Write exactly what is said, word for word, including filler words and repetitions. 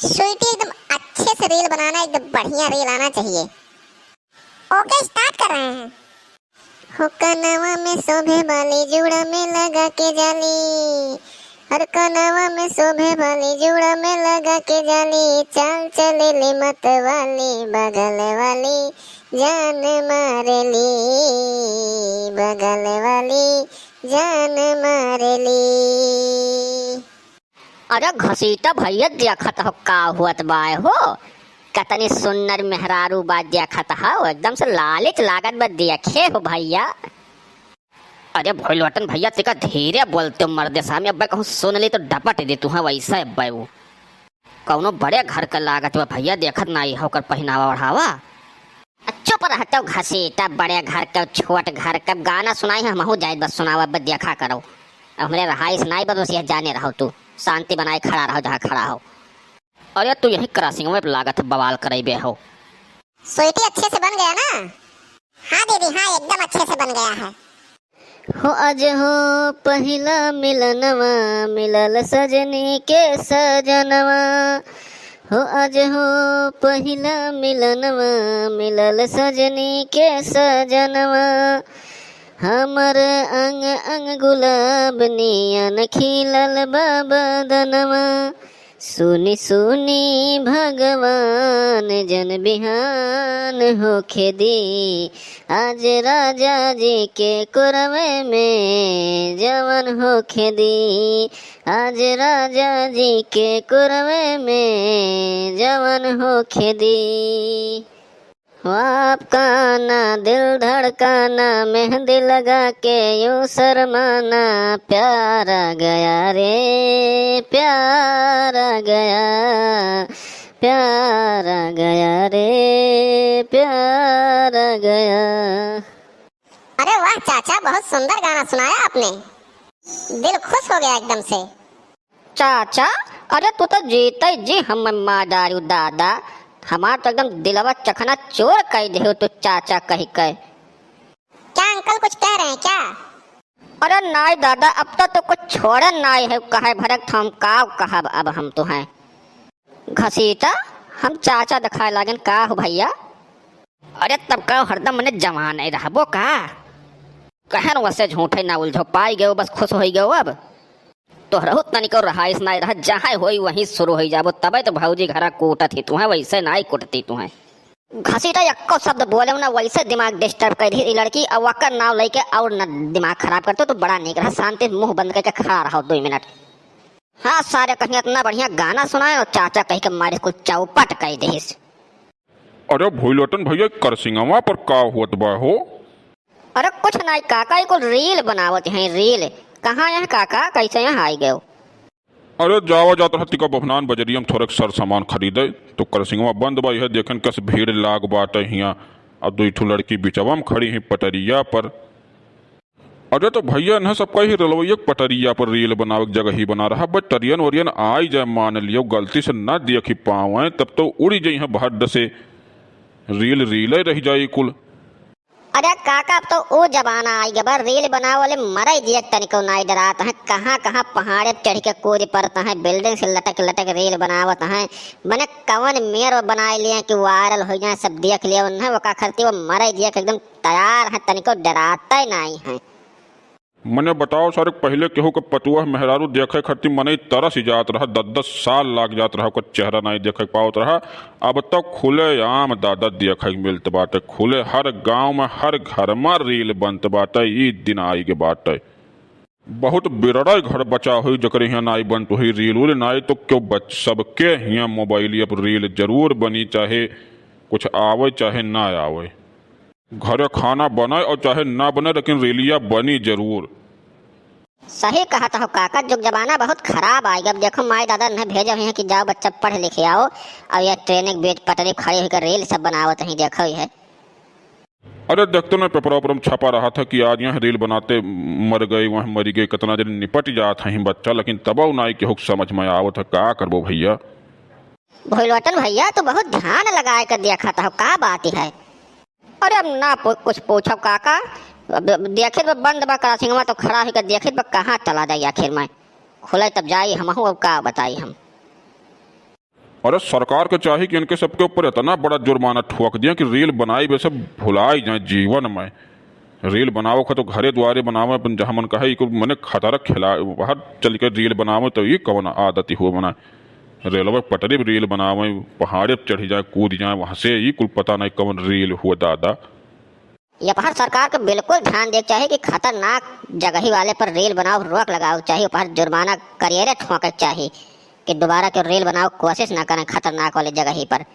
स्वीटी, एकदम अच्छे से रील बनाना, एकदम बढ़िया रील आना चाहिए। ओके, स्टार्ट कर रहे हैं। हो कनवा में शोभे वाली, जुड़ा में लगा के जाली। हर कनवा में शोभे वाली, जुड़ा में लगा के जाली। चाल चले ले मत वाली, बगल वाली जान मारेली, बगल वाली जान मारेली। अरे घसीटा भइया, देखत हो का हुअत बाय हो, कतनी सुन्नर मेहरारू बा, देखत हो, एकदम से लालिच लागत बा, देखे हो भइया। अरे भोलवटन भइया, तिका धीरे बोलते हो मर्दे सामी, अब्बे कहूँ सुन ली तो डपट दी तुहा वैसे अब्बे वो। कौनो बड़े घर का लागत बा भइया, देखत नाई हो ओकर पहिनावा ओढ़ावा। चुप रहते हो घसीटा, बड़े घर के छोट घर के गाना सुनाई है, हमहू जाइत बस सुनावा, बस देखा करो। अब हमरे रहाइश नाई बा, बस यह जाने रहो तू, शांति बनाए खड़ा रहो जहाँ खड़ा हो। अरे तू यही क्रॉसिंग में लागत है बवाल करैबे हो। स्वीटी, अच्छे से बन गया ना? हाँ दीदी, हाँ, एकदम अच्छे से बन गया है। हो आज हो पहिला मिलनवा, मिलल सजनी के सजनवा। हो आज हो पहिला मिलनवा, मिलल सजनी के सजनवा। हमर अंग अंग गुलाब नियन खिलल बा बदनवा। सुनी सुनी भगवान जन बिहान होखे दी, आज राजा जी के कोरवे में जवन होखे दी, आज राजा जी के कोरवे में जवन होखे दी। हो आप काना दिल धड़काना, मेहंदी लगा के यूं शर्माना, प्यार आ गया रे, प्यार आ गया, प्यार आ गया रे, प्यार आ गया। अरे वाह चाचा, बहुत सुंदर गाना सुनाया आपने, दिल खुश हो गया एकदम से। चाचा, अरे तू तो जीते जी हम मार डारू दादा, हमार तो एकदम दिलवा चखना चोर कर दे तू चाचा कह के। क्या अंकल कुछ कह रहे हैं क्या? अरे नाई दादा, अब तो तू कुछ छोड़े नाई है, कहे भरक था हम का कहब अब हम तो हैं। घसीटा, हम चाचा दिखाए लागन का हो भइया? अरे तब का हरदम मने जवान ही रहबो का? कहन वसे झूठे ना उलझो, पाई गयो बस खुश होई गयो अब। तोहरहु तनिको रहाइश नाई रह, जहाँ होई वहीं शुरू होई जाबो, तबे तो भौजी घरा कूटत ही तुहें, वैसे नाई कूटती तुहें। घसीटा एक्को शब्द बोले ना, वैसे दिमाग डिस्टर्ब कर दी ई लड़की, अब वकर नाव लेके और न दिमाग खराब करते तो बड़ा नीक रहा, शांति से मुंह बंद करके खड़ा रहो दो मिनट। हाँ सारे कहीं इतना बढ़िया गाना सुनाए और चाचा कहीं के मारे कुल चौपट कर देहिस। अरे भोलटन भइया, करसिंगवा पर का होत बा हो? अरे कुछ नाई काका, ई कुल रील बनावत हैं, रील। कहाँ हैं काका, कैसे यहाँ आई गयो? अरे जावा जात रहा तिका बभनान बजरिया में थोड़क सर सामान खरीदे, तो करसिंगवा बंद बा, यह देखन कस भीड़ लाग बाटे हियाँ। अब दुई ठो लड़की बिचवा में खड़ी ही पटरिया पर। अरे तो भइया, इन्हें सबका ही रेलवैया के पटरिया पर रील बनावे के जगह ही बना रहा, बस टरियन वरियन आई जाए, मान लियो, गलती से ना देखी पावे, तब तो उड़ी जइहें भड्ड से, रील रीले रह जाई कुल। अरे काका, अब तो ऊ जमाना आई गबा, रील बनावे वाले मरे जियक तनिको नाई डरात हैं, कहाँ कहाँ पहाड़े पे चढ़ के कूद पड़त हैं, बिल्डिंग से लटक लटक रील बनावत हैं। मने कवन मेर वो बनाए लिए कि वायरल हो जाए, सब देख लिए उन्हें, वो का खरती वो मरे जियक एकदम तैयार हैं, तनिको डराते नाई हैं। मने बताओ सारे, पहिले केहू के पतुआ मेहरारू देखे खातिर मनई तरस जात रहा, दस दस साल लाग जात रहा ओकर चेहरा नाई देखे के पावत रहा। अब तो खुले आम दादा देखे के मिलत बाटे, खुले हर गांव में हर घर में रील बनत बाटे। ई दिन आई के बाटे, बहुत बिरड़े घर बचा हुई जकरे हियाँ नाई बनत हुई रील उल, नाई तो क्यों बच-, सबके हियाँ मोबाइल पर रील जरूर बनी, चाहे कुछ आवे चाहे ना आवे। घरे खाना बने और चाहे ना बने, लेकिन रीलिया बनी जरूर। सही कहत हो काका, जुग जमाना बहुत खराब आइ गब। अब देखो माई दादा ने भेजे हुए हैं कि जाओ बच्चा पढ़ लिख आओ, और यह ट्रेन के बीच पटरी खड़ी होकर रील सब बनावत हैं, देखो ये। अरे देखते ना पेपरा उपरा में छपा रहा था कि आज यहाँ रील बनाते मर गए, वहाँ मरी गए, कितना जन निपट जात हैं बच्चा, लेकिन तबो नाई केहू के समझ में आवत है, का करबो भइया। भोलवटन भइया, तू बहुत ध्यान लगाए के देखत हो, का बात है? अरे अब ना पू-, कुछ पूछब काका, अब, अब देखित बा बंद बा क्रॉसिंगवा तो खड़ा होके देखित बा कहाँ चला जाई आखिर में, खुले तब जाई हमहू, अब का बताई हम। अरे, सरकार के चाही कि इनके सबके ऊपर इतना बड़ा जुर्माना ठोक दिया कि रेल बनाई बे सब भुलाई जाए जीवन में। रेल बनावे का तो घरे द्वारे बनावे, अपन जहाँ मन कहे, इको मने खतरा खिला, बाहर चल के रेल बनावे तो ये कौन आदत हुआ बनाए? रेलवे पटरी पे रेल बनावे, पहाड़े पे चढ़ी जाए, कूद जाए, वहाँ से ये कुल पता नहीं कौन रेल हुआ दादा। ये अपहर सरकार के बिल्कुल ध्यान देवे के चाही कि खतरनाक जगही वाले पर रेल बनावे रोक लगावे के चाही, अपहर जुर्माना करियरे ठोके के चाही कि दोबारा के रेल बनावे के कोशिश ना करें खतरनाक वाले जगही पर।